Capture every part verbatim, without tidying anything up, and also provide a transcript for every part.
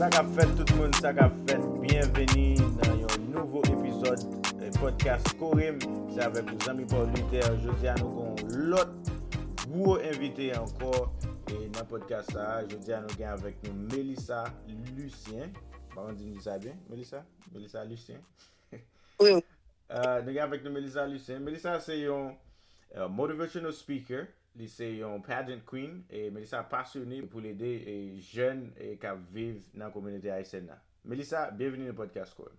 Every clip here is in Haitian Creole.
Sa k ap fèt tout moun, sa k ap fèt, byenveni nan yon nouvo epizòd, eh, podcast Kore m. Se avèk ou zanmi pa w Luther. Jodi a nou gen yon lòt gwo envite ankò, eh, nan podcast sa a. Jodi a nou gen avèk nou Melissa Lucien. M pa konn di m di sa byen, Melissa? Melissa Lucien. Wi, wi. Uh, nou gen avèk nou Melissa Lucien. Melissa se yon uh, motivational speaker. Li se yon pageant queen. E Melissa pasyone pou l ede e jèn e k ap viv nan kominote ayisyèn nan. Melissa, byenveni nan podcast Kore m.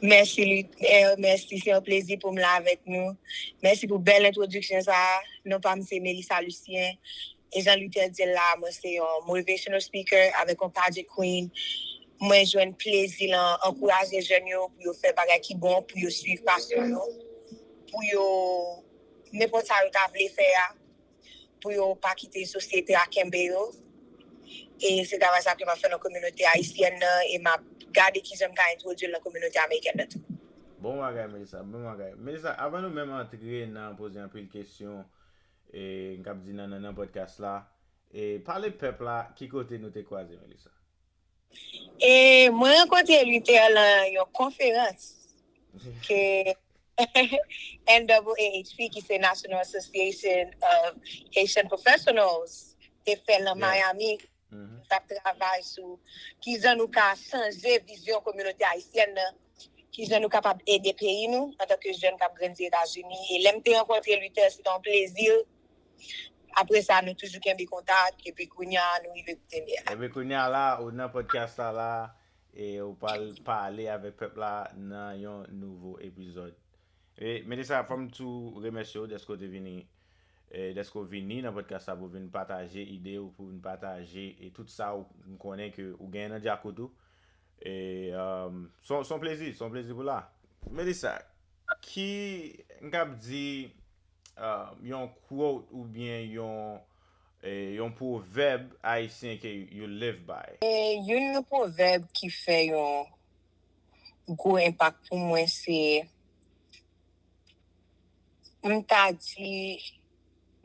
Mèsi, Luther. Mèsi, se yon plezi pou m la avèk nou. Mèsi pou bèl entwodiksyon sa a. Non pa m se Melissa Lucien. E jan Luther di l la, mwen se yon motivational speaker avèk yon pageant queen. Mwen jwenn plezi lan ankouraje jèn yo pou yo fè bagay ki bon, pou yo swiv pasyon yo, pou yo nenpòt sa yo ta vle fè a, pou yo pa kite sosyete a kenbe yo. E se travay sa ke m ap fè nan kominote ayisyèn nan e m ap gade kijan m ka entwodui l nan kominote amerikèn nan tou. Bon bagay, Melissa, bon bagay. Melissa, avan nou menm antre nan poze anpil kesyon e, n k ap di nan, nan, nan podcast la, e, pale pèp la ki kote nou te kwaze, Melissa? E mwen rankontre Luther lan yon konferans ke N double A H P, ki se National Association of Haitian Professionals, te fè lan Miami. T ap travay sou kijan nou ka chanje vizyon kominote ayisyèn nan, kijan nou kapab ede peyi nou antanke jèn k ap grandi Etazini. E lè m te rankontre Luther, se te yon plezi. Apre sa, nou toujou kenbe kontak, epi kounye a, nou rive kote n ye a. Epi kounye a la, ou nan podcast sa la, e ou pral pale avèk pèp la nan yon nouvo epizòd. E, Melissa, fò m tou remèsye w dèske w te vini, e, dèske w vini nan podcast sa pou vin pataje ide w, pou vin pataje e tout sa w, m konnen ke ou genyen nan djakout ou. E, um, se yon, se yon plezi, se yon plezi pou la. Melissa, ki, m k ap di, uh, yon quote oubyen yon, e, yon pwovèb ayisyen ke you live by? E youn nan pwovèb ki fè yon gwo enpak pou mwen, se, m ta di,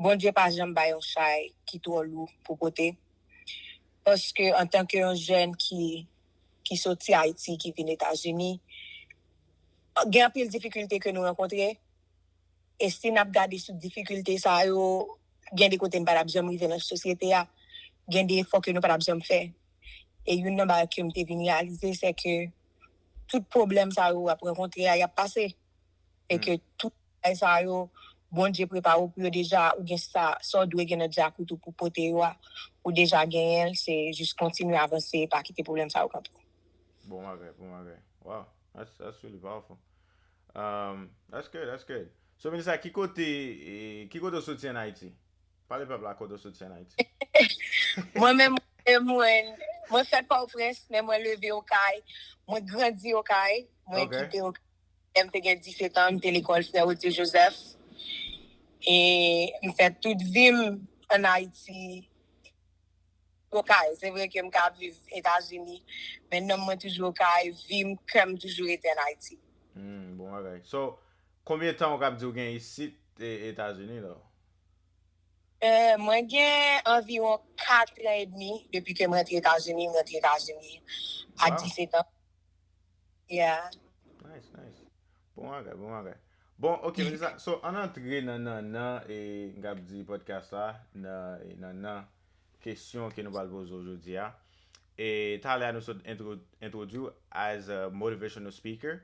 Bondye pa janm bay yon chay ki twò lou pou pote. Paske antanke yon jèn ki, ki soti Ayiti, ki vin Etazini, gen anpil difikilte ke nou rankontre. E si n ap gade sou difikilte sa yo, gen de kote n pa t ap janm rive nan sosyete a, gen de efò ke nou pa t ap janm fè. E youn nan bagay ke m te vin reyalize, se ke tout pwoblèm sa yo w ap rankontre a, y ap pase. E ke tout bagay sa yo, Bondye prepare w pou yo deja, ou gen sa, sa w dwe gen nan djakout ou pou pote yo a, ou deja genyen l, se jis kontinye avanse, pa kite pwoblèm sa yo kanpe w. Bon bagay, bon bagay. Wow, that's, that's really powerful. Um, that's good, that's good. So, Melissa, ki kote, eh, ki kote w soti ann Ayiti? Pale pèp la kote w soti ann Ayiti. Mwen menm, mwen, mwen fèt Pòtoprens, men mwen leve Okay. Mwen grandi Okay. Mwen kite Okay. Lè m te gen disèt an, m te lekòl Frè Rodier Joseph. E m fè tout vi m ann Ayiti. Okay, se vre ke m ka viv Etazini, men nanm mwen toujou Okay, vi m, kè m toujou rete ann Ayiti. Hmm, bon bagay. So, konbyen tan ou kab di ou gen isit e, Etazini la? Eh, mwen gen anviwon kat an edmi depi ke m rantre Etazini, m rantre Etazini a Wow. disèt an. Yeah. Nice, nice. Bon bagay, bon bagay. Bon, ok, men sa, so, ann antre nan, nan, nan, e, m kab di podcast la, nan, e, nan, nan kesyon ke nou pral poze w jodi a. E, talè a nou sot intro, introduce w as a motivational speaker.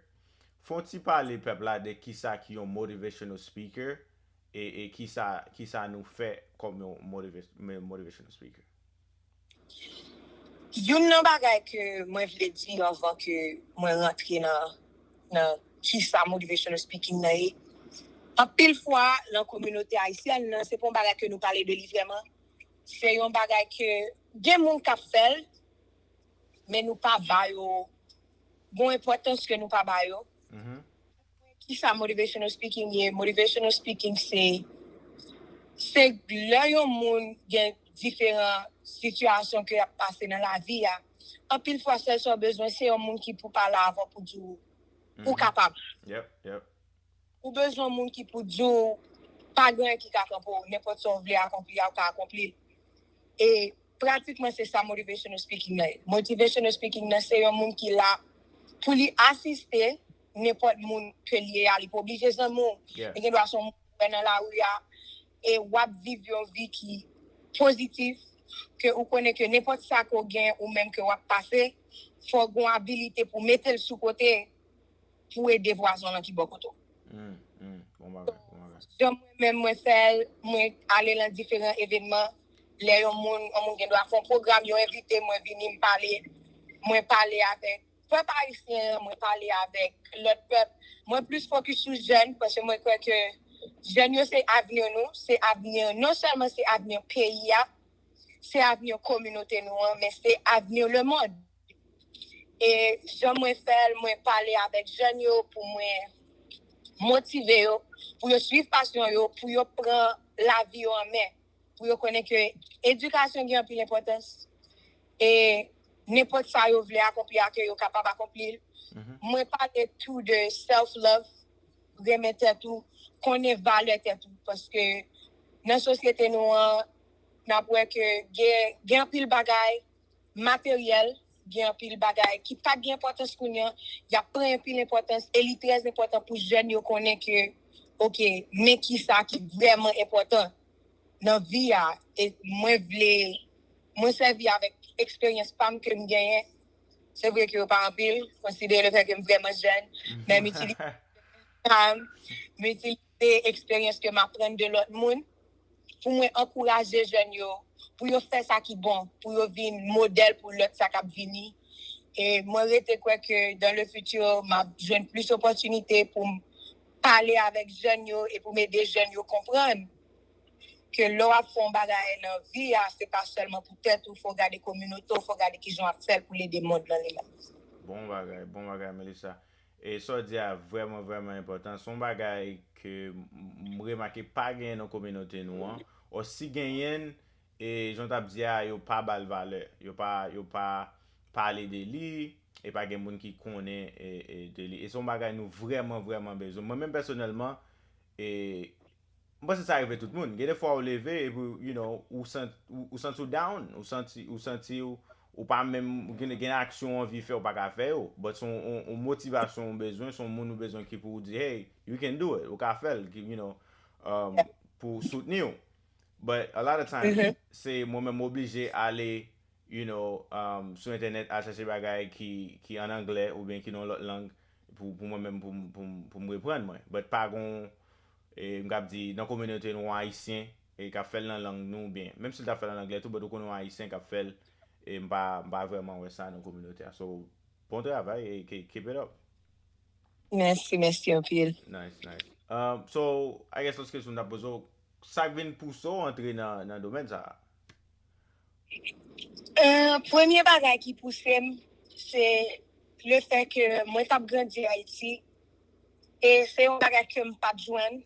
Fè w ti pale pèp la de kisa ki yon motivational speaker, e, e kisa, kisa nou fè kòm yon motiva, motivational speaker. Youn nan bagay ke mwen vle di anvan ke mwen rantre nan, nan kisa motivational speaking nan ye, anpil fwa, nan kominote ayisyèn nan, se pa yon bagay ke nou pale de li vrèman. Se yon bagay ke gen moun k ap fè l, men nou pa ba yo, gen yon enpòtans ke nou pa ba yo. Kisa motivational speaking ye? Motivational speaking se, se lè yon moun gen diferan sitiyasyon ke y ap pase nan lavi a. Anpil fwa, sèl sa w bezwen, se yon moun ki pou pale avè w pou di w ou kapab. Yep, yep. Ou bezwen yon moun ki pou di w pa gen anyen ki ka kanpe w, nenpòt sa w vle akonpli a, ou ka akonpli l. E Pratikman se sa motivational speaking nan ye. Motivational speaking nan se yon moun ki la pou li asiste nenpòt moun ke li ye a. Li pa oblije zanmi w. Li gen dwa se yon moun ou wè nan lari a. E w ap viv yon vi ki pozitif, ke ou konnen ke nenpòt sa ke w gen ou menm ke w ap pase, fò w gen yon abilite pou mete l sou kote pou ede vwazen w lan ki bò kote w. Hmm, hmm, bon bagay, bon bagay. Jan mwen menm mwen fè l, mwen ale nan diferan evènman. Lè yon moun, yon moun gen dwa fè yon pwogram, yo envite mwen vini, m pale, mwen pale avèk pèp ayisyen an, mwen pale avèk lòt pèp. Mwen plis fokis sou jèn, paske mwen kwè ke jèn yo se avni nou, se avni, non sèlman se avni peyi a, se avni kominote nou an, men se avni lemonn. E jan mwen fè l, mwen pale avèk jèn yo pou mwen motive yo, pou yo swiv pasyon yo, pou yo pran lavi yo an men, pou yo konnen ke edikasyon gen anpil enpòtans. E nenpòt sa yo vle akonpli a, ke yo kapab akonpli l. Mwen pale tou de self love, renmen tèt ou, konnen valè tèt ou, paske nan sosyete nou an, n ap wè ke gen, gen anpil bagay materyèl, gen anpil bagay ki pa t gen enpòtans kounye a, y ap pran anpil enpòtans, e li trè enpòtan pou jèn yo konnen ke, oke, men kisa ki vrèman enpòtan nan vi a. E mwen vle, mwen sèvi avèk eksperyans pa m ke m genyen. Se vre ke yo pa anpil, konsidere le fè ke m vrèman jèn, men m itilize pa m, m itilize eksperyans ke m aprann de lòt moun pou mwen ankouraje jèn yo, pou yo fè sa ki bon, pou yo vin modèl pou lòt sa k ap vini. E mwen rete kwè ke dans le futur, m ap jwenn plis opòtinite pou m pale avèk jèn yo e pou m ede jèn yo konprann ke lè w ap fè yon bagay nan vi a, se pa sèlman pou tèt ou, fò w gade kominote w, fò w gade kijan w ap fè l pou l ede mond lan li menm. Bon bagay, bon bagay, Melissa. E sa w di a vrèman, vrèman enpòtan. Se yon bagay ke m remake pa genyen nan kominote nou an. Ò, si genyen, e jan w t ap di a, yo pa ba l valè. Yo pa, yo pa pale de li, e pa gen moun ki konnen e, e, de li. E se yon bagay nou vrèman, vrèman bezwen. Mwen menm pèsonèlman, e m panse sa rive tout moun. Gen de fwa ou leve epi, you know, ou santi, ou, ou santi w down, ou santi, ou santi w, ou pa menm, ou gen, gen aksyon ou anvi fè, ou pa ka fè yo. But se yon, yon, yon motivasyon ou bezwen, se yon moun ou bezwen ki pou w di, hey, you can do it, ou ka fè l, ki, you know, um, pou soutni w. But a lot of times, se mwen menm m oblije ale, you know, um, sou entènèt al chache bagay ki, ki an anglè oubyen ki nan yon lòt lang pou, pou mwen menm pou, m- pou, m- pou m reprann mwen. But pa gon, e, m kab di, nan kominote nou ayisyen, e k ap fè l nan lang nou oubyen, menm si l t ap fè l an anglè tou, but ou konnen yon ayisyen k ap fè l, e m pa, m pa vrèman wè sa nan kominote a. So, bon travay e ke- keep it up. Mèsi, mèsi anpil. Nice, nice. Um, so, I guess lòt kesyon m t ap poze w, sa k vin pouse w antre nan, nan domèn sa a? Euh, premye bagay ki pouse m, se le fè ke mwen t ap grandi Ayiti, e se yon bagay ke m pa t jwenn.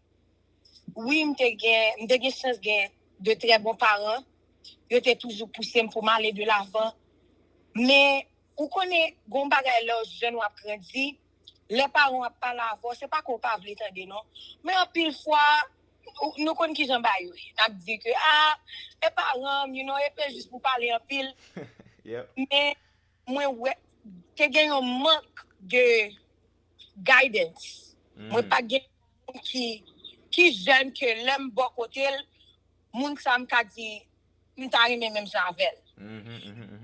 Wi, m te gen, m te gen chans gen de trè bon paran. Yo te toujou pouse m pou m ale de lavan. Men, ou konnen, gon bagay lè w jèn w ap grandi, lè paran w ap pale avè w, se pa ke w pa vle tande non. Men anpil fwa, ou- nou konn kijan bagay yo ye. N ap di ke, ah, e paran m, you know, e pe jis pou pale anpil. Men, mwen wè, te gen yon mank de guidance. Mwen pa gen moun ki, ki jèn ke lè m bò kote l, moun sa m ka di, m ta renmen menm jan avè l.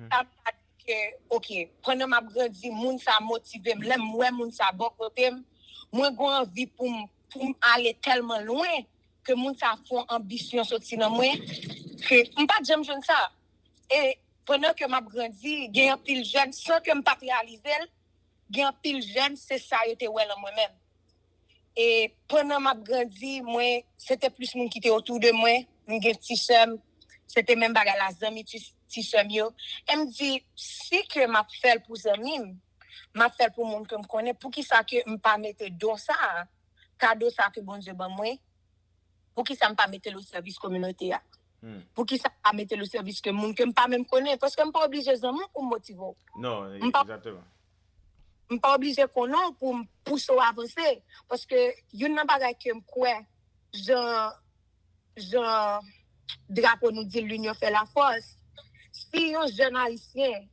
Sa m ka di ke, oke, pandan m ap grandi, moun sa motive m. Lè m wè moun sa bò kote m, mwen gen anvi pou m, pou m ale tèlman lwen ke moun sa fè yon anbisyon soti nan mwen, ke m pa t janm jwenn sa. E pandan ke m ap grandi, gen anpil jèn, san ke m pa t reyalize l, gen anpil jèn, se sa yo te wè nan mwen menm. E pandan m ap grandi, mwen, se te plis moun ki te otou de mwen. M gen ti sè m, se te menm bagay la, zanmi ti, ti sè m yo. E m di, si ke m ap fè l pou zanmi m, m ap fè l pou moun ke m konnen, poukisa ke m pa mete don sa a, kado sa a ke Bondye ban mwen, poukisa m pa mete l o sèvis kominote a? Poukisa m pa mete l o sèvis ke moun ke m pa menm konnen? Paske m pa oblije zanmi w pou m motive w. Non, M pa- egzakteman. M pa oblije konnen w pou m pouse w avanse. Paske youn nan bagay ke m kwè, jan, jan drapo nou di, l'union fait la force, si yon jèn ayisyen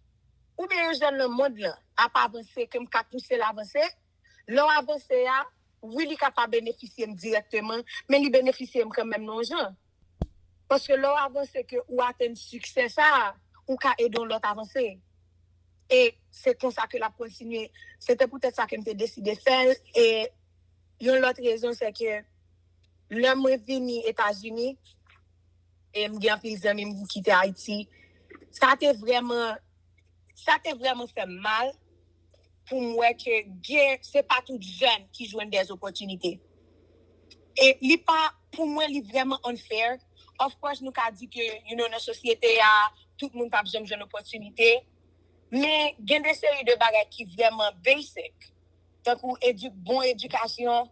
oubyen yon jèn nan mond lan ap avanse, ke m ka pouse l avanse, lè w avanse a, wi, li ka pa benefisye m dirèkteman, men li benefisye m kanmenm nan yon jan. Paske lè w avanse, ke ou atenn siksè sa a, ou ka ede yon lòt avanse. E se konsa ke l ap kontinye. Se te poutèt sa ke m te deside fè l. E yon lòt rezon, se ke lè mwen vini Etazini, e m gen anpil zanmi m ki kite Ayiti, sa te vrèman, sa te vrèman fè m mal pou m wè ke gen, se pa tout jèn ki jwenn des opportunités. E li pa, pou mwen, li vrèman unfair. Of course, nou ka di ke, you know, nan sosyete a, tout moun p ap janm jwenn opòtinite. Men gen de seri de bagay ki vrèman basic. Tankou edik, bon edikasyon,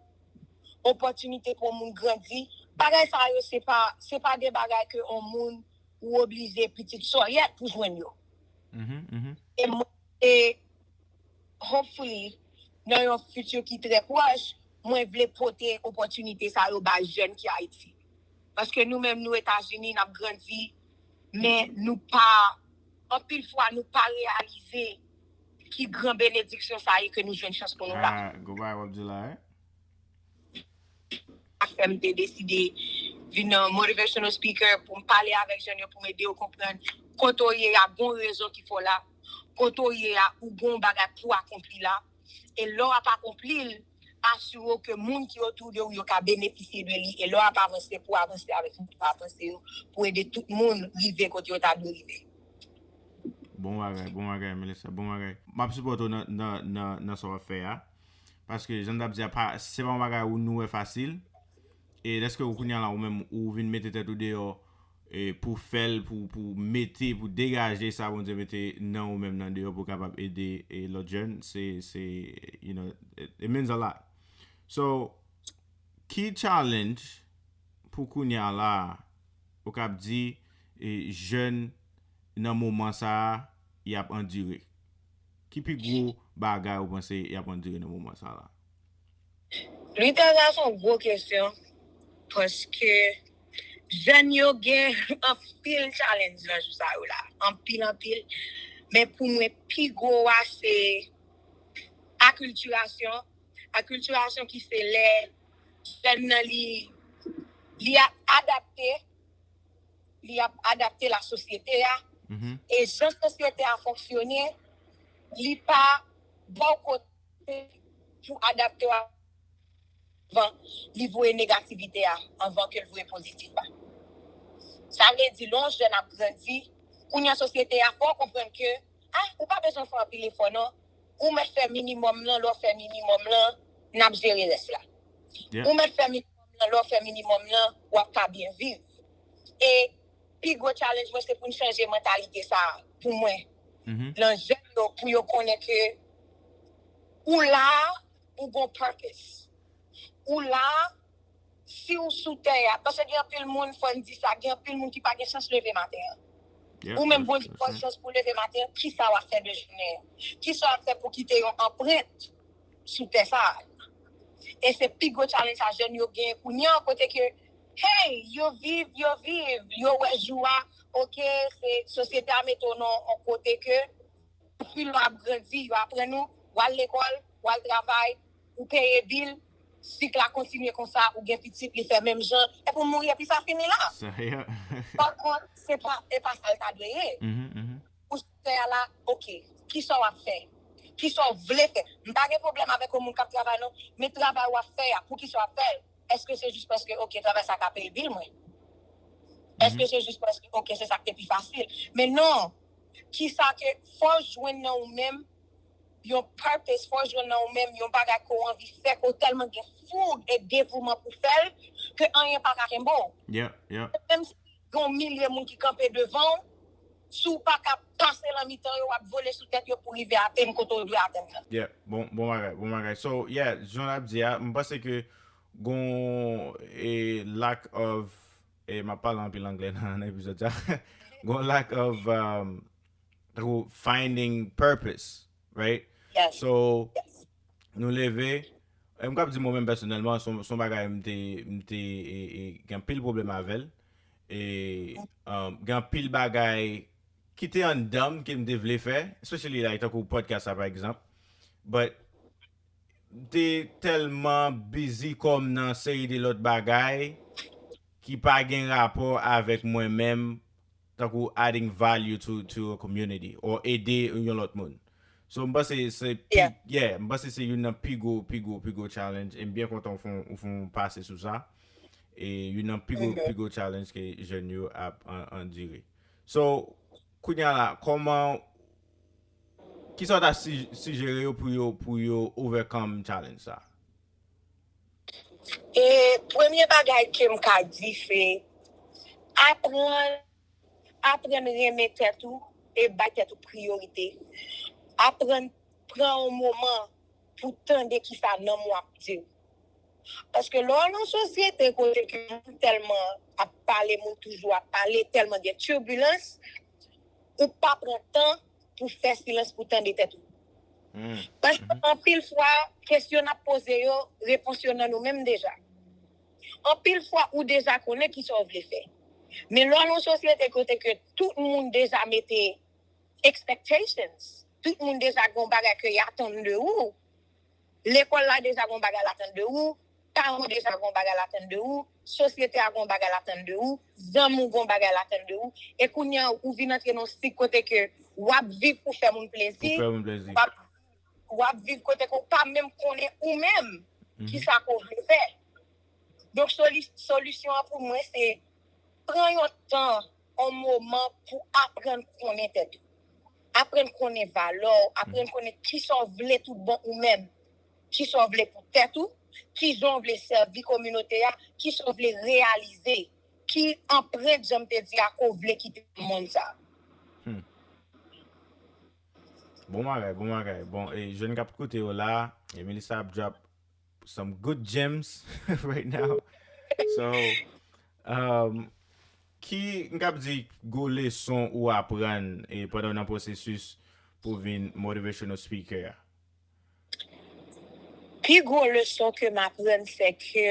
opòtinite pou yon moun grandi. Bagay sa yo, se pa, se pa de bagay ke yon moun ou oblije pitit sòyèt pou jwenn yo. E mwen, e hopefully, nan yon future ki trè pwòch, mwen vle pote opòtinite sa yo bay jèn ki Ayiti. Paske nou menm, nou Etazini, n ap grandi, men nou pa, anpil fwa, nou pa reyalize ki gran benediksyon sa ye ke nou jwenn chans pou nou la. Ah, go bay w ap di la, eh? Sa fè m te deside vin nan motivational speaker pou m pale avèk jèn yo, pou m ede yo konprann kote w ye a, gon rezon ki fè w la, kote w ye a, ou gon bagay pou akonpli la. E lè w ap akonpli l, asire w ke moun ki otou de ou yo ka benefisye de li. E lè w ap avanse, pou avanse avèk moun ki pa avanse yo, pou ede tout moun rive kote yo ta dwe rive. Bon bagay, bon bagay, Melissa, bon bagay. M ap sipòte w nan, nan, nan, nan sa w ap fè a. Paske, jan m t ap di a, pa, se pa yon bagay ou nou wè fasil. E lèske ou kounye a la, ou menm, ou vin mete tèt ou deyò e pou fè l, pou, pou mete, pou degaje sa Bondye mete nan ou menm nan deyò pou kapab ede e lòt jèn, se, se, you know, it, it means a lot. So, ki challenge pou kounye a la, ou kab di, e, jèn nan moman sa a, y ap andire? Ki pi gwo bagay ou panse y ap andire nan moman sa la? Lita, sa se yon gwo kesyon, paske jèn yo gen anpil challenge nan jou sa yo la. Anpil, anpil. Men pou mwen, pi gwo a se akiltirasyon. Akiltirasyon ki se lè jèn nan li, li ap adapte, li ap adapte la sosyete a. E jan sosyete a fonksyone, li pa ba w kote pou adapte w avan li voye negativite a, anvan ke l voye pozitif la. Sa vle di, lè yon jèn ap grandi, kounye a sosyete a fè w konprann ke, ah, ou pa bezwen fè anpil efò non. Ou mèt fè minimòm lan, lè w fè minimòm lan, n ap jere rès la. Ou mèt fè minimòm lan, lè w fè minimòm lan, w ap ka byen viv. E pi gwo challenge mwen, se pou n chanje mantalite sa a, pou mwen. Nan jèn yo, pou yo konnen ke ou la, ou gon purpose. Ou la, si w sou tè a, paske gen anpil moun, fò n di sa, gen anpil moun ki pa gen chans leve maten an. Ou menm, Bondye ba w chans pou w leve maten an, kisa w ap fè de jounen an? Kisa w ap fè pou kite yon anprent sou tè sa a? E se pi gwo challenge sa jèn yo genyen kounye a, kote ke, hey, yo viv, yo viv, yo wè jou a, oke, se sosyete a mete w nan yon kote ke, pi lè w ap grandi, yo aprann ou, w al lekòl, w al travay, ou peye bil, sik la kontinye konsa, ou gen pitit, li fè menm jan, epi w mouri, epi sa fini la. Pa kont, se pa, e pa sa l ta dwe ye. Ou sou tè a la, oke, kisa w ap fè? Kisa w vle fè? M pa gen pwoblèm avèk yon moun k ap travay non, men travay w ap fè a, poukisa w ap fè l? Èske se jis paske, oke, travay sa ka peye bil mwen? Èske se jis paske, oke, se sa k te pi fasil? Men non, kisa ke fò w jwenn nan ou menm, yon purpose, fò w jwenn nan ou menm, yon bagay ke w anvi fè, ke w tèlman gen foug e devouman pou fè l, ke anyen pa ka kenbe w. Menm si gen yon milye moun ki kanpe devan w, si w pa ka pase nan mitan yo, w ap vole sou tèt yo pou rive atenn kote w dwe atenn nan. Yeah, bon, bon bagay, bon bagay. So, yeah, jan w ap di a, m panse ke gon e lack of, e m ap pale anpil anglè nan, nan epizòd sa. Gon lack of um, finding purpose, right? So, nou leve, e m kab di mwen menm pèsonèlman, se yon bagay m te, m te e, e, gen pil pwoblèm avè l. E um, gen pil bagay ki te anndan m ke m te vle fè, especially like tankou podcast la pa egzanp. But m te tèlman busy kò m nan seri de lòt bagay ki pa gen rapò avèk mwen menm, tankou adding value to, to a community or ede yon lòt moun. So m panse se pi, yeah, m panse se youn nan pi gwo, pi gwo, pi gwo challenge, e m byen kontan ou fon, ou fon pase sou sa. E youn nan pi gwo, pi gwo challenge ke jèn yo ap an- andire. So, kounye a la, kòman, kisa w ta si- sijere yo pou yo, pou yo overcome challenge sa? E premye bagay ke m ka di se aprann aprann renmen tèt ou e bay tèt ou priyorite. Aprann pran yon moman pou tande kisa nanm ou ap di w. Paske lè w nan sosyete kote ke moun tèlman ap pale, moun toujou ap pale, tèlman gen turbilans, ou pa pran tan pou fè silans pou tande tèt ou. Paske anpil fwa, kesyon n ap poze yo, repons yo nan nou menm deja. Anpil fwa, ou deja konnen kisa w vle fè. Men lè w nan sosyete kote ke tout moun deja mete expectations, tout moun deja gen yon bagay ke y atann de ou, lekòl la deja gen yon bagay l atann de ou, paran w deja gen yon bagay l atann de ou, sosyete a gen yon bagay l atann de ou, zanmi w gen yon bagay l atann de ou, e kounye a ou vin antre nan yon sik kote ke w ap viv pou fè moun plezi, Pou fè moun plezi. W ap, w ap viv kote ke w pa menm konnen ou menm kisa ke w vle fè. Donk soli- solisyon an pou mwen se pran yon tan, yon moman pou aprann konnen tèt ou. Aprann konnen valè w, aprann konnen kisa w vle tout bon ou menm. Kisa w vle pou tèt ou, kijan w vle sèvi kominote a, kisa w vle reyalize, ki anprent, jan m te di a, ke w vle kite nan mond sa. Bon bagay, bon bagay. Bon, e jèn k ap koute yo la, e Melissa ap drop some good gems right now. So, um, ki, m kab di, gwo leson ou aprann e pandan w nan pwosesis pou vin motivational speaker a? Pi gwo leson ke m aprann, se ke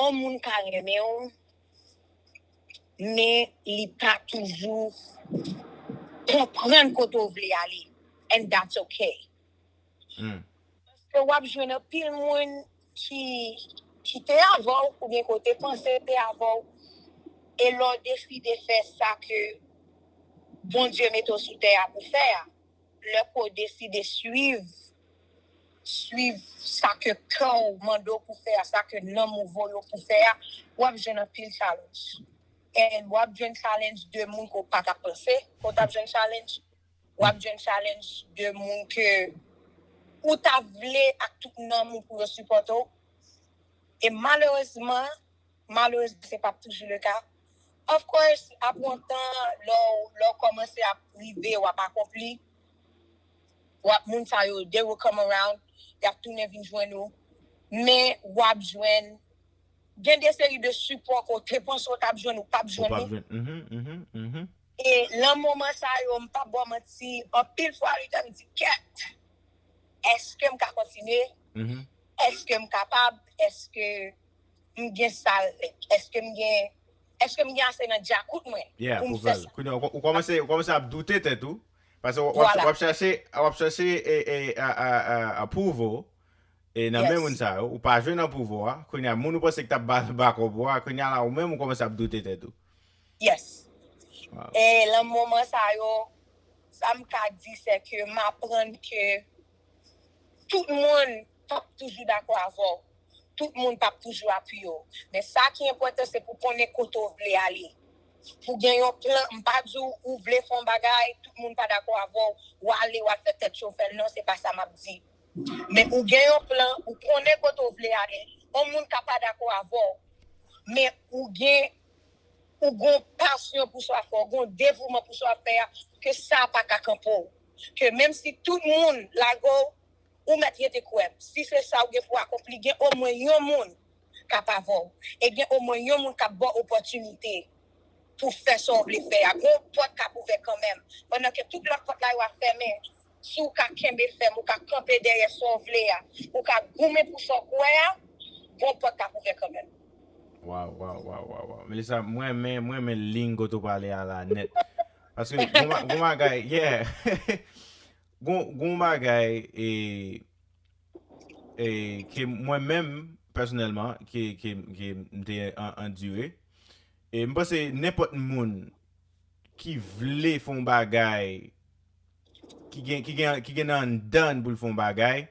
yon moun ka renmen w, men li pa toujou konprann kote w vle ale. And that's okay. Paske w ap jwenn anpil moun ki, ki te avè w oubyen ke w te panse te avè w, e lè w deside fè sa ke Bondye mete w sou tè a pou fè a, lè ke w deside swiv, swiv sa ke kè w mande w pou fè a, sa ke nanm ou voye w pou fè a, w ap jwenn anpil challenge. And w ap jwenn challenge de moun ke w pa t ap panse ke w t ap jwenn challenge. W ap jwenn challenge de moun ke ou ta vle ak tout nanm ou pou yo sipòte w. E malerezman, malerezman, se p ap toujou le ka. Of course, apre yon tan, lè w, lè w kòmanse ap rive, w ap akonpli, w ap, moun sa yo, they will come around, y ap tounen vin jwenn ou. Men w ap jwenn, gen de seri de sipò ke w te panse w t ap jwenn, ou p ap Ou jwenn p ap li. Jwenn. Mhm, mhm, mhm. E lan moman sa yo, m p ap ba w manti, anpil fwa, li te m di, kèt, èske m ka kontinye? Èske m kapab? Èske m gen sa l, èske m gen, èske m gen ase nan djakout mwen Yeah, pou m pou fè fè l. Sa? Kounye a, ou, ou kòmanse, ou kòmanse ap doute tèt ou. Paske w, w, Voilà. W ap chache, w ap chache e, e, a, a, a, approval. E nan men Yes. Moun sa yo, ou pa jwenn approval a. Kounye a, moun ou panse ki t ap ba, ba kòb ou a, kounye a la, ou menm ou kòmanse ap doute tèt ou. Yes. Wow. E lan moman sa yo, sa m ka di, se ke m aprann ke tout moun p ap toujou dakò avè w. Tout moun p ap toujou apiye w. Men sa ki enpòtan, se pou konnen kote w vle ale. Pou gen yon plan, m pa di w ou vle fè yon bagay, tout moun pa dakò avè w, w ale, w al fè tèt cho fè l. Non, se pa sa m ap di. Men ou gen yon plan, ou konnen kote w vle ale. Yon moun ka pa dakò avè w, men ou gen ou gon pasyon pou sa w ap fè, ou gon devouman pou sa w ap fè a, ke sa pa ka kanpe w. Ke menm si tout moun lage w, ou mèt rete kwè m. Si se sa ou gen pou akonpli, gen omwen yon moun k ap avè w. E gen omwen yon moun k ap ba w opòtinite pou fè sa w vle fè a. Gon pòt k ap ouvè kanmenm. Pandan ke tout lòt pòt la yo ap fèmen, si w ka kenbe fèm, ou ka kanpe dèyè sa w vle a, ou ka goumen pou sa w kwè a, gon pòt k ap ouvè kanmenm. Waw, waw, waw, waw, waw. Melissa, mwen renmen, mwen renmen liy kote w pale a la nèt. Paske gon ba- gon bagay, yeah. Gon, gon bagay e, e ke mwen menm, pèsonèlman, ke, ke, ke m te an- andire. E m panse nenpòt moun ki vle fè yon bagay, ki gen, ki gen, ki gen nan anndan pou l fè yon bagay.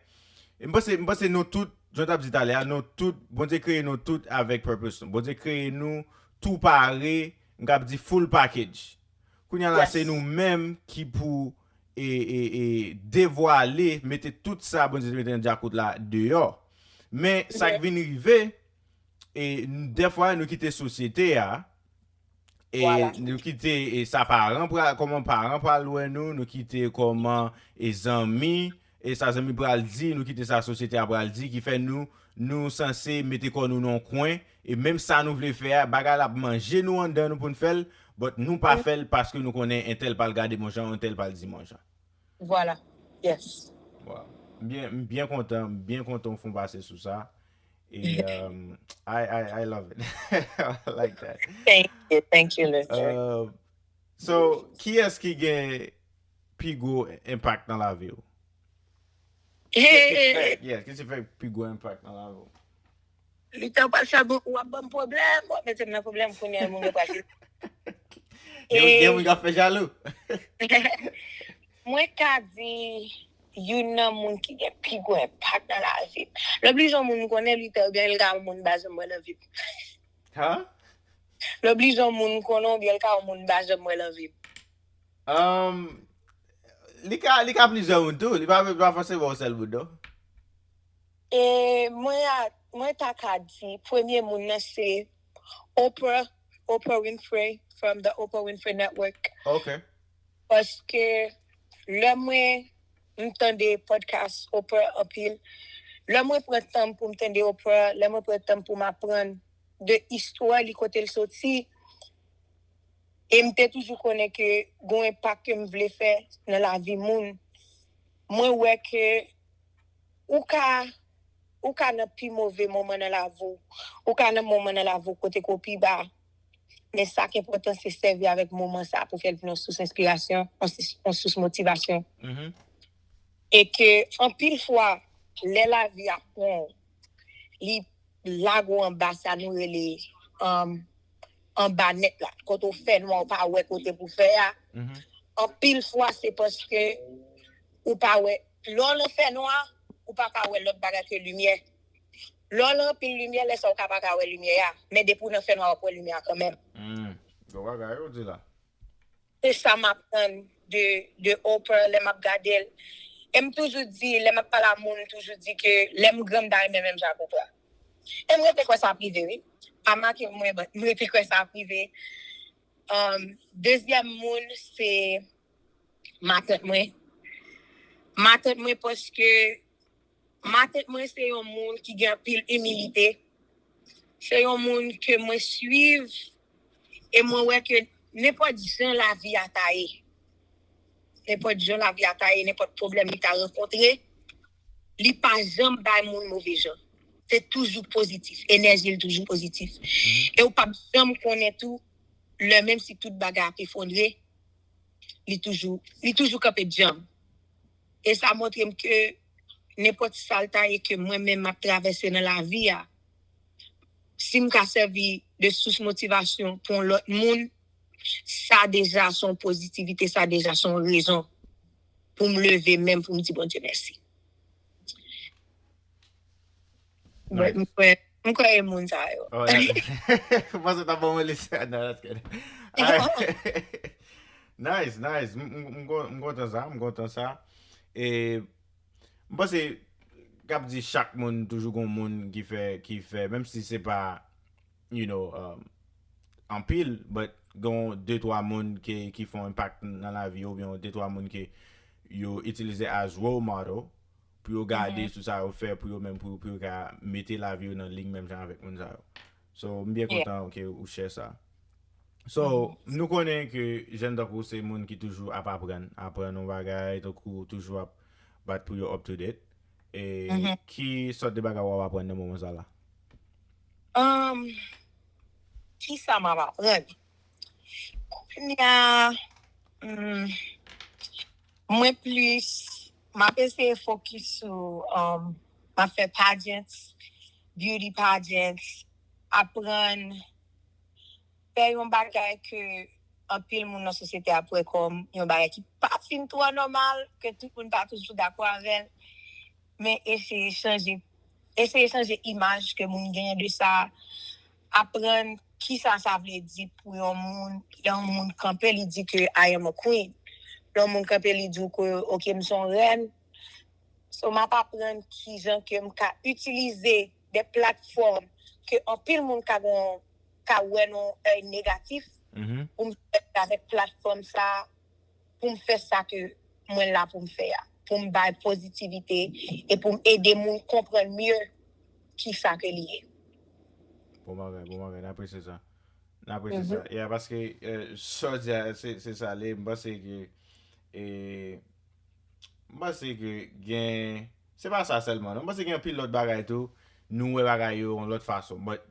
E m panse, m panse nou tout, jan w t ap di talè a, nou tout, Bondye kreye nou tout avèk purpose nou. Bondye kreye nou tou pare, m kab di full package. Kounye a la, se nou menm ki pou e, e, e devwale, mete tout sa Bondye te mete nan djakout la deyò. Men sa k vin rive, e dèfwa nou kite sosyete a, e nou kite e sa paran pral, kòman paran pral wè nou, nou kite kòman e zanmi, e sa zanmi pral di, nou kite sa sosyete a pral di, ki fè nou, nou sanse mete kò nou nan yon kwen, e menm sa nou vle fè a, bagay la ap manje nou anndan nou pou n fè l, but nou pa fè l paske nou konnen entèl pral gade m yon jan, entèl pral di m yon jan. Vwala. Yes. Wow. M byen, m byen kontan, m byen kontan w fè yon pase sou sa. E um, I, I, I love it. I like that. Thank you, thank you, Luther. Uh, so, kiyès ki gen pi gwo enpak nan lavi w? Kiyès ki fè, yes, kiyès ki fè pi gwo enpak nan lavi w? Luther pral fè bon, w ap ban m pwoblèm, w ap mete m nan pwoblèm kounye a, moun yo pral di. Gen gen moun k ap fè jalou. Mwen ka di youn nan moun ki gen pi gwo enpak nan lavi m. Lè w bliye yon moun m konnen Luther, oubyen l ka yon moun m pa janm wè nan vi m. Ha? Lè w bliye yon moun m konnen oubyen l ka yon moun m pa janm wè nan vi m. Um, li ka, li ka plizyè moun tou. Li pa, li pa fòseman yon sèl moun, non. E mwen a, mwen ta ka di, premye moun nan se Oprah, Oprah Winfrey from the Oprah Winfrey Network. Ok. Paske lè mwen m tande podcast Oprah anpil, lè mwen pran tan m pou m tande Oprah, lè mwen pran tan m pou m aprann de istwa li, kote l soti, e m te toujou konnen ke gon enpak ke m vle fè nan lavi moun. Mwen wè ke ou ka, ou ka nan pi move moman nan lavi w. Ou ka nan moman nan lavi w kote ke w pi ba. Men sa k enpòtan se sèvi avèk moman sa pou fè l vin yon sous enspirasyon, yon sous, yon sous motivasyon. Mhm. E ke anpil fwa, lè lavi ap pran w, li lage w anba sa nou rele, um, anba nèt la. Kote w fè nwa, w pa wè kote pou fè a. Mhm. Anpil fwa, se paske ou pa wè. Lè w nan fè nwa, ou pa ka wè lòt bagay ke limyè. Lè w nan anpil limyè, lè sa w ka pa ka wè limyè a. Men depi w nan fè nwa, w ap wè limyè a kanmenm. Hmm. Gwo bagay ou di la. Se sa m aprann de, de Oprah lè m ap gade l. E m toujou di, lè m ap pale a moun, m toujou di ke lè m gran, m ta renmen menm jan ak Oprah. E m rete kwè sa ap rive, wi. Pa make mwen, but m rete kwè sa ap rive. Um, dezyèm moun, se matant mwen. Matant mwen, paske matant mwen se yon moun ki gen anpil imilite. Se yon moun ke mwen swiv e mwen wè ke nenpòt jan lavi a ta ye, nenpòt jan lavi a ta ye, nenpòt pwoblèm li ta rankontre, li pa janm bay moun move jan. Se toujou pozitif. Enèji l toujou pozitif. E ou p ap janm konnen tou, lè menm si tout bagay ap efondre, li toujou, li toujou kanpe djanm. E sa montre m ke nenpòt sa l ta ye ke mwen menm m ap travèse nan lavi a, si m ka sèvi de sous motivasyon pou yon lòt moun, sa deja se yon pozitivite, sa deja se yon rezon pou m leve menm pou m di Bondye mèsi. Mwen, mwen, mwen kwè e moun sa yo. Oh, yeah. Mwen panse ta bon mwen lise. No, that's good. Alright. Nice, nice. M, m, m kon- m kontan sa, m kontan sa. E m panse k ap di chak moun toujou gon moun ki fè, ki fè, menm si se pa, you know, um, anpil, but gon de twa moun ki, ki fè yon enpak nan lavi yo, oubyen de twa moun ki yo itilize as role model pou yo gade sou sa yo fè pou yo menm, pou, pou yo ka mete lavi yo nan liy menm jan avèk moun sa yo. So, m byen kontan ke ou share sa. So, nou konnen ke jèn tankou se moun ki toujou ap aprann, aprann yon bagay, tankou toujou ap bat pou yo up to date. E ki sòt de bagay w ap aprann nan moman sa la? Um, kisa m ap aprann. Kounye a, hmm, mwen plis, m ap eseye fokis sou, um, m ap fè pageants, beauty pageants, aprann fè yon bagay ke anpil moun nan sosyete a ap wè kòm yon bagay ki pa fin twò nòmal, ke tout moun pa toujou dakò avè l, men eseye chanje, eseye chanje imaj ke moun genyen de sa, aprann kisa sa vle di pou yon moun, lè yon moun kanpe, li di ke "I am a queen." Lè yon moun kanpe, li di w ke "Ok, m se yon rèn." So, m ap aprann kijan ke m ka itilize de platfòm ke anpil moun ka gon, ka wè nan èy negatif, pou m sèvi avèk platfòm sa, pou m fè sa ke mwen la pou m fè a, pou m bay pozitivite e pou m ede moun konprann mye kisa ke li ye. Bon bagay, bon bagay, n apresye sa. N apresye sa. Yeah, paske, eh, sa w di a, se, se sa li ye, m panse ke, eh, m panse ke gen, se pa sa sèlman, non. M panse gen anpil lòt bagay tou, nou wè bagay yo yon lòt fason. But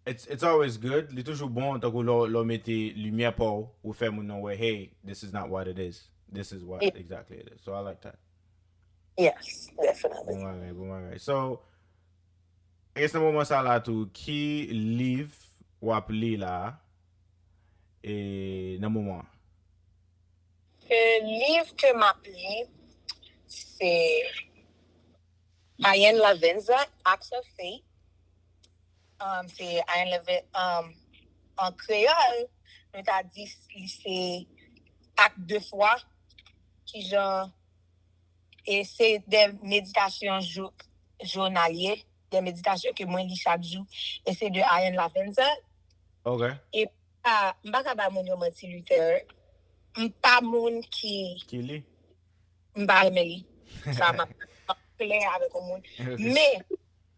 it's, it's always good, li toujou bon, tankou lè w, lè w mete limyè pa w, ou fè moun nan wè, "Hey, this is not what it is. This is what exactly it is." So I like that. Yes, definitely. Bon bagay, bon bagay. So, I guess nan moman sa la tou, ki liv w ap li la, e nan moman an? E liv ke m ap li, se Ian Lavenza, Acts of Faith. Um, se Ian Lavenza, um, an kreyòl, nou ta di li se Acte de foi, kijan e se de meditasyon jou, jounalye, de meditasyon ke mwen li chak jou, e se de Ian Lavenza. Ok. E pa, m pa ka ba moun yo manti, Luther. M pa moun ki, Ki li? M pa renmen li. Sa, m ap klè avèk yon moun. Men,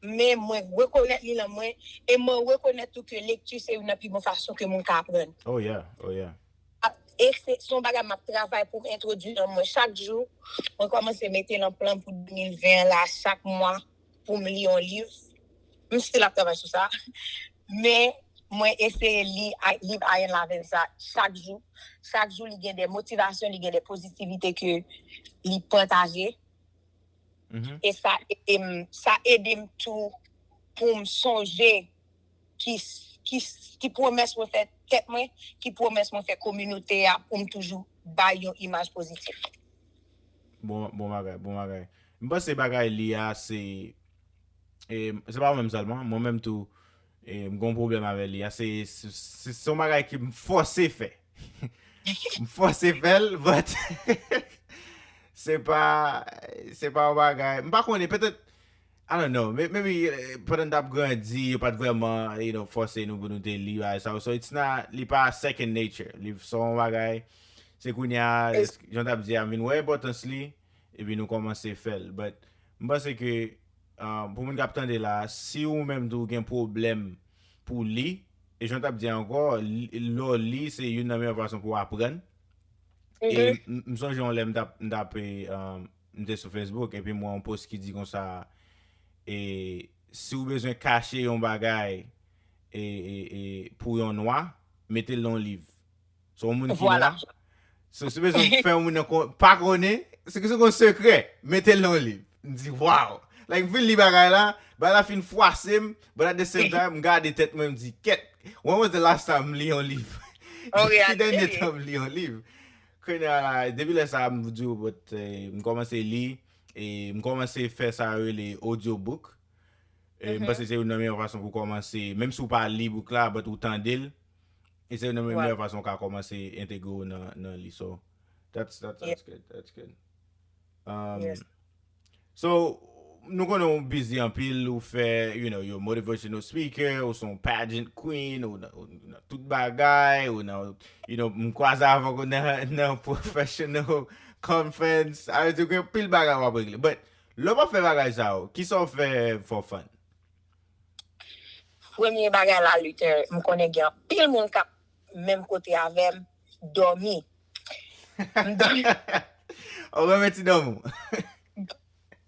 men mwen rekonèt li nan mwen, e mwen rekonèt tou ke lekti se youn nan pi bon fason ke moun ka aprann. Oh yeah, oh yeah. E se, se yon bagay m ap travay pou m entwodui nan mwen chak jou. Mwen kòmanse mete nan plan pou de mil ven an la, chak mwa, pou m li yon liv. M still ap travay sou sa. Men, mwen eseye li a- liv Ian Lavenza chak jou. Chak jou, li gen de motivasyon, li gen de pozitivite ke li pataje. E sa ede m, sa ede m tou pou m sonje ki, ki, ki pwomès mwen fè tèt mwen, ki pwomès mwen fè kominote a pou m toujou bay yon imaj pozitif. Bon, bon bagay, bon bagay. M panse bagay li a se, e, se pa ou menm sèlman, mwen menm tou, e, m gon pwoblèm avè li a. Se, se, se, se yon bagay ke m fòse fè. M fòse fè l, but se pa, se pa yon bagay. M pa konnen, petèt, I don't know, may- maybe, eh, pandan n t ap grandi, yo pa t vrèman, you know, fòse nou pou nou te li bagay sa yo. So it's not, li pa second nature. Li se yon bagay, se kounye a, jan w t ap di a, m vin wè enpòtans li, epi nou kòmanse fè l. But m panse ke, uh, pou moun k ap tande la, si ou menm tou gen pwoblèm pou li, e jan w t ap di ankò, li- lè w li, se youn nan meyè fason pou w aprann. E m- m sonje yon lè m t ap, m t ap, e, um, m te sou Facebook, epi m wè yon post ki di konsa, e, si w bezwen kache yon bagay, e, e, e, pou yon nwa, mete l nan yon liv. Se yon moun ki nwa. So, si w bezwen fè yon moun nan kon- pa konnen, si w gen yon sekrè, mete l nan yon liv. M di, wow! Like, m fin li bagay la, bagay la fin fwase m, but at the same time, m gade tèt mwen, m di, kèt, when was the last time m li yon liv? Ki dènye tan m li yon liv? Kounye a la, depi lè sa a, m di w, but, eh, m kòmanse li, e m kòmanse fè sa yo rele audiobook. E m panse se youn nan meyè fason pou kòmanse, menm si w pa li book la, but ou tande l, e se youn nan meyè fason w ka kòmanse entegre w nan, nan li. So, that's, that's, that's good, that's good. Um, so, nou konnen w busy anpil, ou fè, you know, yo motivational speaker, ou se yon pageant queen, ou nan, ou nan tout bagay, ou nan, you know, m kwaze avèk ou nan, nan professional conference. Sa vle di w gen pil bagay w ap regle. But, lè w p ap fè bagay sa yo, kisa w fè for fun? Premye bagay la, Luther, m konnen gen anpil moun k ap menm kote avè m, dòmi. M dòmi. Ou renmen ti dòmi w?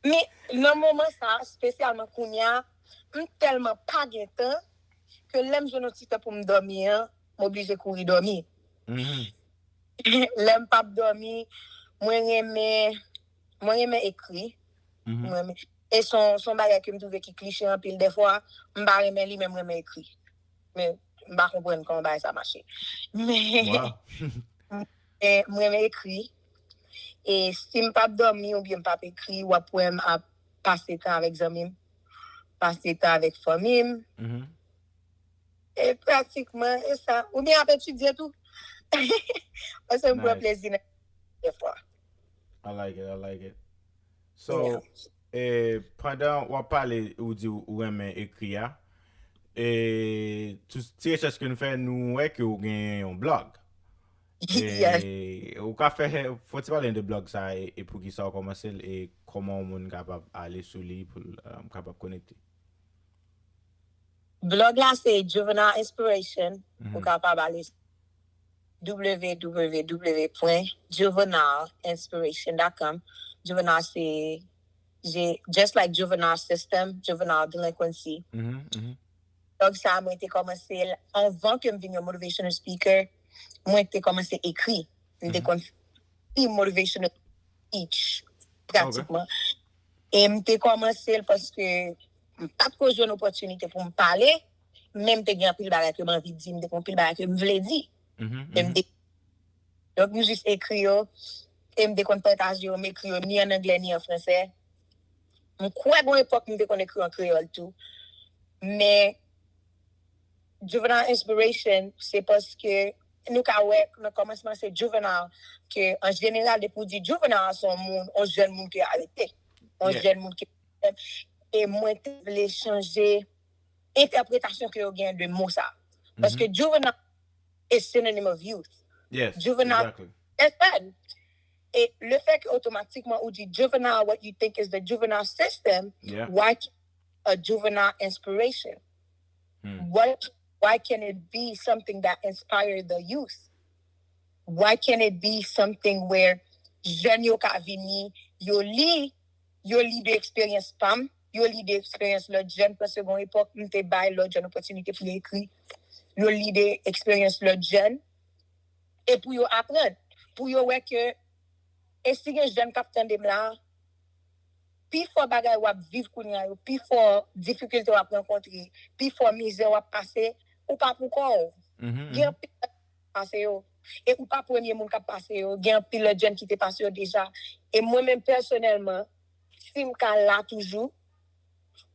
Men nan moman sa, espesyalman kounye a, m tèlman pa gen tan, ke lè m jwenn yon ti tan pou m dòmi an, m oblije kouri dòmi. Lè m p ap dòmi, mwen renmen, mwen renmen ekri. Mwen renmen, e se yon, se yon bagay ke m twouve ki klise anpil dèfwa. M pa renmen li, men m renmen ekri. Men m pa konprann kòman bagay sa mache. Men, men m renmen ekri. E si m p ap dòmi oubyen m p ap ekri, w ap wè m ap pase tan avèk zanmi m, pase tan avèk fanmi m. E pratikman, e sa. Oubyen ap etidye tou. Paske m pran plezi nan dèfwa. I like it, I like it. So, e, pandan w ap pale, ou di ou renmen ekri a, e, ti rechèch ke nou fè, nou wè ke ou gen yon blog. E, ou ka fè, fò ti pale de blog sa, e, e poukisa ou kòmanse l, e kòman yon moun kapab ale sou li pou l um, kapab konekte. Blog la se Juvenile Inspiration. Ou kapab ale w w w point juvenile inspiration dot com. Juvenile se just like juvenile system, juvenile delinquency. Blog sa mwen te kòmanse l anvan ke m vin yon motivational speaker. Mwen te kòmanse ekri. M te konn ekri motivational speech pratikman. E m te kòmanse l paske m pa t ko jwenn opòtinite pou m pale, men m te gen anpil bagay ke m anvi di, m te gen anpil bagay ke m vle di. E m te, donk, m jis ekri yo, e m te konn pataje yo, m ekri yo ni an anglè ni an fransè. M kwè gon epòk m te konn ekri an kreyòl tou. Men Juvenile Inspiration, se paske nou ka wè nan kòmansman se juvenile, ke an jeneral depi w di juvenile se yon moun, yon jèn moun ki arete, yon jèn moun ki, e mwen te vle chanje entèpretasyon ke yo gen de mo sa. Paske juvenile is synonym of youth. Juvenile, e le fè ke otomatikman ou di juvenile, what you think is the juvenile system, why a juvenile inspiration? What, why can it be something that inspire the youth? Why can it be something where jèn yo ka vini, yo li, yo li de eksperyans pa m, yo li de eksperyans lòt jèn, paske gon epòk m te bay lòt jèn opòtinite pou yo ekri, yo li de eksperyans lòt jèn, e pou yo aprann, pou yo wè ke, e si gen jèn k ap tande m la, pi fò bagay w ap viv kounye a yo, pi fò difikilte w ap rankontre, pi fò mizè w ap pase, ou pa pou kò w. Gen anpil pase yo. E ou pa premye moun k ap pase yo. Gen anpil lòt jèn ki te pase yo deja. E mwen menm pèsonèlman, si m ka la toujou,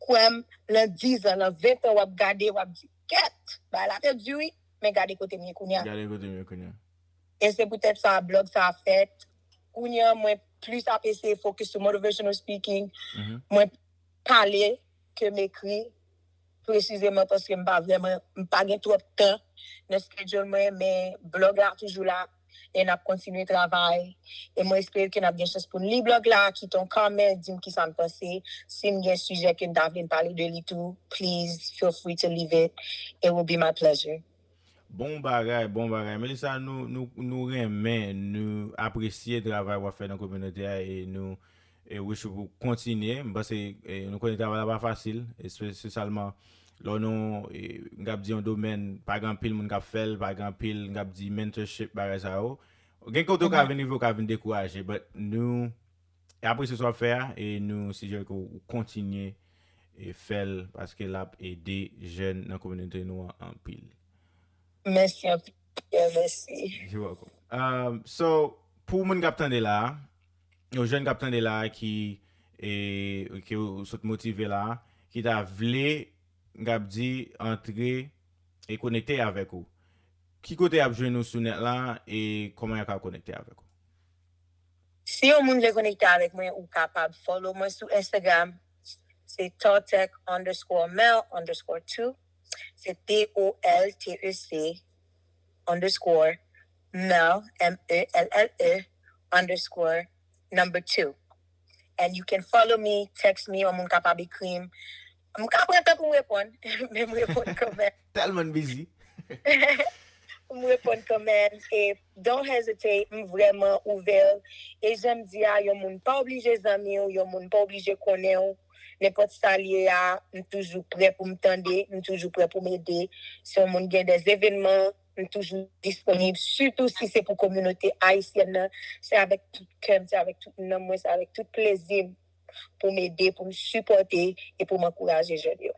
kwè m, nan diz an, nan ven an, w ap gade, w ap di, kèt, bagay la te di wi, men gade kote m ye kounye a. Gade kote m ye kounye a. E se poutèt sa blog sa a fèt. Kounye a, mwen plis ap eseye focus sou motivational speaking. Mwen pale ke m ekri, presizeman paske m pa vrèman, m pa gen twòp tan nan schedule mwen, men blog la toujou la, e n ap kontinye travay. E mwen espere ke n ap gen chans pou n li blog la, kite yon comment, di m kisa n panse. Si n gen sijè ke n ta vle n pale de li tou, please feel free to leave it. It will be my pleasure. Bon bagay, bon bagay. Melissa, nou, nou, nou renmen, nou apresye travay w ap fè nan kominote a e nou e wish ou pou kontinye. M panse e, nou konnen travay la pa fasil, espesyalman lè w nan, e, m kab di yon domèn, pa gen anpil moun k ap fè l, pa gen anpil, m kab di mentorship, bagay sa yo. Gen kote w ka vin rive, w ka vin dekouraje, but nou e apresye sa w ap fè a, e nou sijere ke w kontinye e fè l, paske l ap ede jèn nan kominote nou an anpil. Mèsi anpil, Pierre, mèsi. You're welcome. Um, so, pou moun k ap tande la, yon jèn k ap tande la ki, e, ke w sot motive la, ki ta vle, m kab di, antre e konekte avèk ou. Ki kote y ap jwenn ou sou nèt la e kòman y ap ka konekte avèk ou? Si yon moun vle konekte avèk mwen, ou kapab follow mwen sou Instagram. Se toltec underscore mel underscore two. Se T O L T E C underscore mel, M E L L E underscore number two. And you can follow me, text me, yon moun kapab ekri m. M ka pran tan pou m reponn, men m reponn kanmenm. Tèlman n busy. M reponn kanmenm. E don't hesitate, m vrèman ouvè. E jan m di a, yon moun pa oblije zanmi w, yon moun pa oblije konnen w. Nenpòt sa l ye a, m toujou prè pou m tande, m toujou prè pou m ede. Si yon moun gen de evènman, m toujou disponib, sitou si se pou kominote ayisyèn nan. Se avèk tout kè m, se avèk tout nanm mwen, se avèk tout plezi m pou m ede, pou m sipòte e pou m ankouraje jèn yo.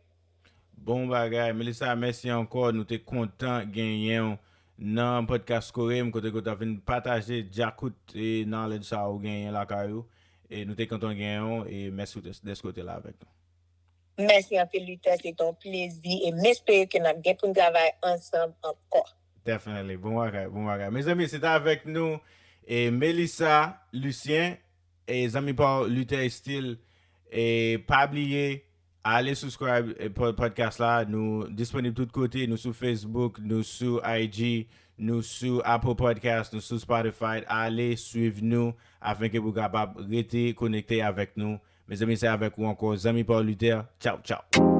Bon bagay. Melissa, mèsi ankò. Nou te kontan genyen w nan podcast Kore m, kote ke w ta vin pataje djakout e knowledge sa ou genyen lakay ou. E nou te kontan genyen w e mèsi dèske w te la avèk nou. Mèsi anpil, Luther. Se te yon plezi e m espere ke n ap gen pou n travay ansanm ankò. Definitely. Bon bagay, bon bagay. Mezanmi, se te avèk nou e Melissa Lucien e zanmi pa w Luther Steele. E pa bliye, ale subscribe e po- podcast la. Nou disponib tout kote. Nou sou Facebook, nou sou I G, nou sou Apple Podcast, nou sou Spotify. Ale swiv nou afin ke pou kapab rete konekte avèk nou. Mezanmi, se avèk ou ankò, zanmi pa w Luther. Tchaw, tchaw.